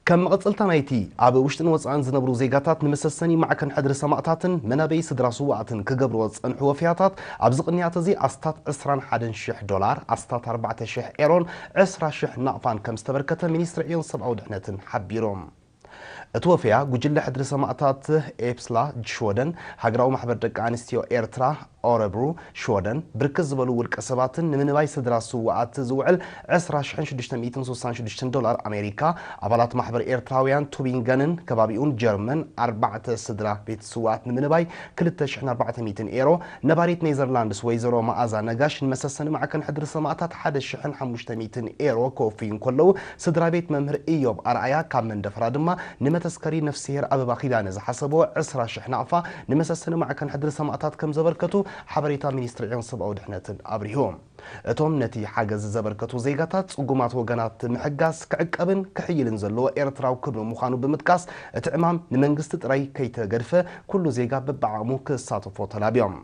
ከም መቐጸልታ ናይቲ ኣብ ውሽጥን ወጻእን ዝነብሩ ዜጋታት ንመሰሰኒ ማዕከን ሕድሪ ሰማእታትን መናበይ ስድራ ስዋኣትን ክገብርዎ ዝጸንሑ ወፍያታት፣ ኣብዚ ቅንያት እዚ ኣስታት ዕስራን ሓደን ሽሕ ዶላር፣ ኣስታት ኣርባዕተ ሽሕ ኤሮን ዕስራ ሽሕ ናቕፋን ከም ዝተበርከተ ሚኒስትሪ ዕዮን ሰብኣዊ ድሕነትን ሓቢሮም። እቲ ወፍያ፣ ጉጅለ ሕድሪ ሰማእታት ኤፕስላ ሽወደን፣ ሃገራዊ ማሕበር ደቂ ኣንስትዮ ኤርትራ፣ ኦረብሩ ሽወደን፣ ብርክት ዝበሉ ውልቀ ሰባትን ንምንባይ ስድራ ስውኣት ዝውዕል ዕስራ ሽሕን ሽዱሽተ ሚእትን ስሳን ሽዱሽተን ዶላር ኣሜሪካ፣ ኣባላት ማሕበር ኤርትራውያን ቱቢንገንን ከባቢኡን ጀርመን፣ ኣርባዕተ ስድራ ቤት ስውኣት ንምንባይ ክልተ ሽሕን ኣርባዕተ ሚእትን ኤሮ፣ ነባሪት ኔዘርላንድስ ወይዘሮ መኣዛ ነጋሽ ንመሰሰኒ ማዕከን ሕድሪ ሰማእታት ሓደ ሽሕን ሓሙሽተ ሚእትን ኤሮ ክወፍዩ እንከለዉ፣ ስድራ ቤት መምህር ኢዮብ ኣርኣያ ካብ መንደፈራ ድማ ንመተስከሪ ነፍስሄር ኣበባ ኪዳነ ዝሓሰቦ ዕስራ ሽሕ ናቕፋ ንመሰሰኒ ማዕከን ሕድሪ ሰማእታት ከም ዘበርከቱ ሓበሬታ ሚኒስትሪ ዕዮን ሰብኣዊ ድሕነትን ኣብሪሁ። እቶም ነቲ ሓገዝ ዘበርከቱ ዜጋታት፣ ጽጉማት ወገናት ምሕጋዝ ክዕቀብን ክሕይልን ዘለዎ ኤርትራዊ ክብሪ ምዃኑ ብምጥቃስ፣ እቲ ዕማም ንመንግስቲ ጥራይ ከይተገድፈ፣ ኩሉ ዜጋ በብዓቕሙ ክሳተፎ ተላብዮም።